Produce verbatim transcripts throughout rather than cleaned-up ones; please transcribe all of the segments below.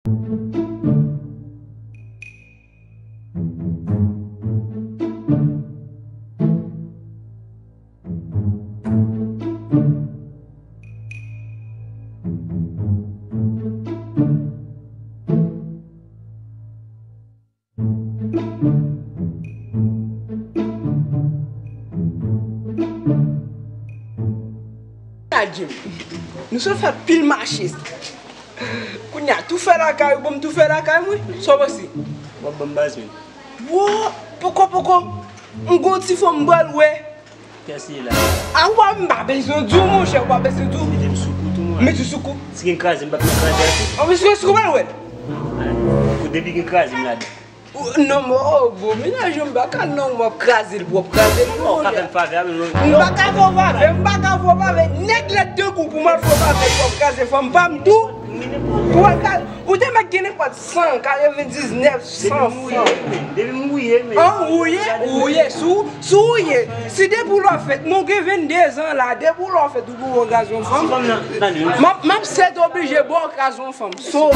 Adje m. Nou sot fè pil mache. Kounye a, tou fè lakay ou, bon, m tou fè lakay mwen. Sa w panse? W ap ban m baz, men. Wo, poko, poko. M gon ti fanm m pral wè. Kiyès li ye la? A, w ap, m pa bezwen di w, monchè, w pa bezwen di w. Mete m sou kou tou, mwen. Mete w sou kou. Si gen kraze, m p ap nan kraze a tou. An, men si gen sou kou, pral wè. Kou depi gen kraze, m ladan. Ou, non, men, oh, bon, mennaj mwen m pa ka, non, w ap kraze l, w ap kraze l, non, monchè. Ou ka fè m favè a, men non. M pa ka fè w favè, m pa ka fè w favè. Nèg lèd tankou w pou m al fè w favè, pou w ap kraze fanm pa m tou. Pou w al kraze. Ou te mèt gen nenpòt san katrevendiznèf, san fanm. Depi m wouye, men. An, wouye, wouye, si w, si w wouye. Si depi w lè w fèt, mwen gen venndezan la, depi w lè w fèt, ou pou w kraze yon fanm. M ap, m ap sèt oblije ba w kraze yon fanm. So,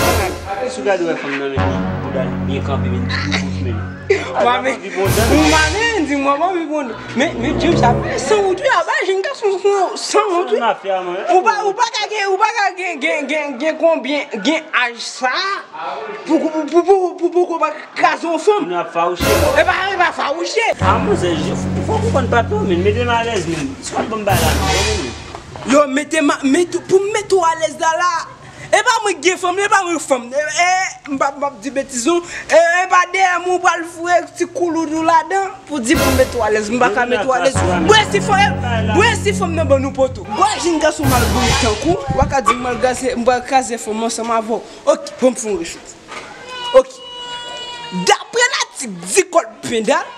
si w gade wè fanm nan men li, bouda li byen kanpe, men li byen bout men. Mami, ou mami di mwen, mami bon. Men, men James, sa fè san wont wi, a ba jèn gason san wont wi. Ou pa, ou pa ka gen, ou pa ka gen, gen, gen, gen konbyen, gen aj sa pou, pou, pou, pou, pou, pou, pou pa kraze yon fanm. Nou ap fawouche. E pa, e pa fawouche. A, mwen se, fò w konprann patwon, men mete m alèz, men. Si w ap ban m bagay la, non, men. Yo, mete m, mete, pou m mete w alèz la, la. E pa mwen k gen fanm, e pa mwen fanm. E, e, m p ap, m p ap di betiz non. E, e pa dèyè mwen ou pral foure ti koulout ou ladan pou di pou m mete w alèz. M pa ka mete w alèz. Bwè si fanm, bwè si fanm nan ban nou poto. Bwè jèn gason mal bourik tankou w, w pa ka di m pral kraze, m pral kraze fanm ansanm avè w. Oke, bon, m fè yon rechofman. Oke. Daprè latik di kòd pendal,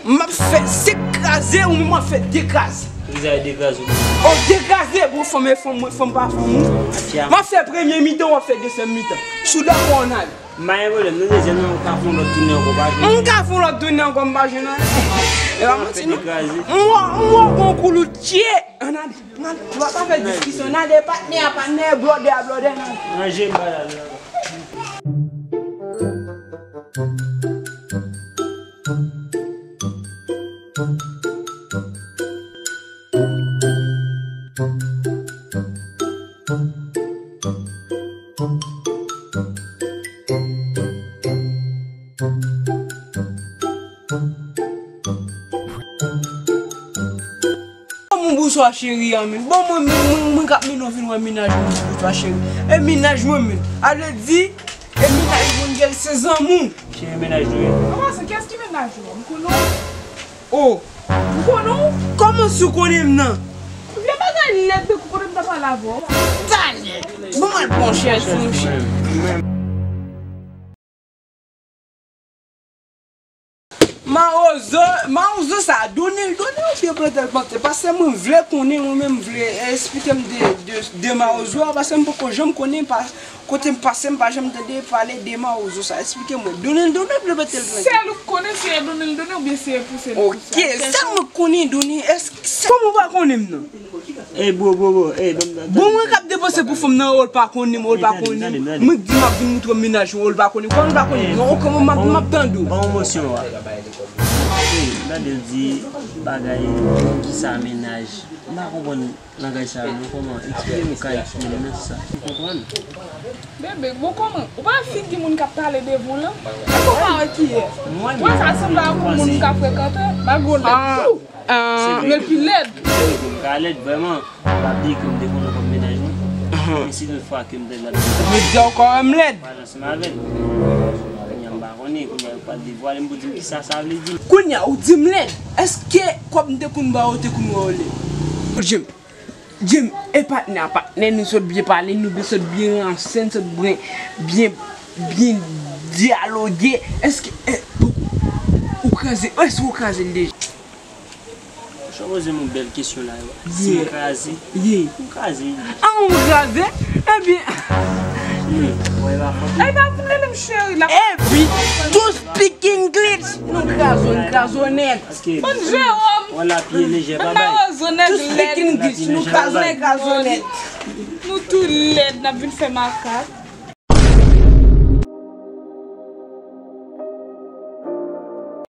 m ap fè se kraze ou menm w ap fè dekraze. Ki sa e dekraze ou? O dekraze, bon, fanm e fanm mwen, fanm pa fanm ou. M ap fè premye mitan, w ap fè dezyèm mitan. Si w dakò, ann ale. M pa gen pwoblèm, nan dezyèm nan, ou ka fè yon lòt tounen ankò, pa jwenn. M ka fè yon lòt tounen ankò, m pa jwenn anyen. E pa manti, non. M wè, m wè w gon koulout tye. Ann ale, ann ale. Nou pa ka fè diskisyon, ann ale, patnè a patnè, blòdè a blòdè, ann ale. Ranje m bagay la. Bon, bonswa cheri a, men. Bon, mwen, mwen, mwen, mwen k ap mennen w vin wè mennaj mwen, bonswa cheri. E mennaj mwen, men. A vle di, e mennaj mwen, gèl se zanmi w. Cheri, mennaj nou ye. An pasan, kiyès ki mennaj ou? M konnen w? O. M konnen w? Kòman si w konnen m nan? Vye bagay lèd, tankou kote m ta pale avè w. Talè. Bon, mwen pran chèz pou mouche. Mawozo, mawozo sa, Donil, Donil oubyen Plantel, Plantel, paske mwen vle konnen, mwen menm vle, esplike m de, de, de mawozo a, paske m poko janm konnen, pa, kote m pase, m pa janm tande pale de mawozo sa, esplike mwen, Donil, Donil oubyen Plantel, Plantel? Sèl ou konnen se Donil, Donil oubyen se pou se pou sa? Oke, sèl mwen konnen Donil, èske, kòman w pa konnen m nan? Ey, bro, bro, bro. Ey, ban m, bon, mwen k ap depanse pou fanm nan, ou l pa konnen m, ou l pa konnen m. Mwen k di m ap vin moutre w mennaj mwen, ou l pa konnen m. Kòman l pa konnen m? Non, kòman m ap, m ap tande w? Ban m mosyon a. Ey, gade l di bagay, kisa mennaj. M pa konprann langaj sa yo, non, kòman? Eksplike m, ka eksplike m, mèsi sa. Ou konprann? Bebe, bon, kòman? Ou pa wè figi moun k ap pale devan w lan? Èske w pa wè kiyès? Ou wè sa sanble ak yon moun m ka frekante? Bagay lèd tou. Ah, men l pi lèd. M ka lèd vrèman. M pa bliye ke m te konnen kòm mennaj mwen. Men si tout fwa ke m te lèd. Men di ankò m lèd. Pral ansanm avè l. Kounye a m pa konnen, kounye a yo pral devwale m pou di m kisa sa vle di. Kounye a ou di m lèd. Èske kòb m te konn ba ou te konn wè w lèd? Jim, Jim, e patnè a patnè, nou sot byen pale, nou sot byen ranse, nou sot byen, byen, byen dyaloge. Èske, e, ou, ou kraze, èske ou kraze l deja? Ou poze m yon bèl kesyon la, yo. Si m kraze, m kraze. Ah, ou kraze? Ebyen. Cheri, wè, e pa fòt ou. E pa pou rele m cheri la. Epi, to speak English, nou kraze, nou kraze nèt. Paske, bon, Jewòm, wè, lapye lejè, pa bay. To speak English, nou kraze, nou kraze nèt. Nou tou lèd, n ap vin fè makak.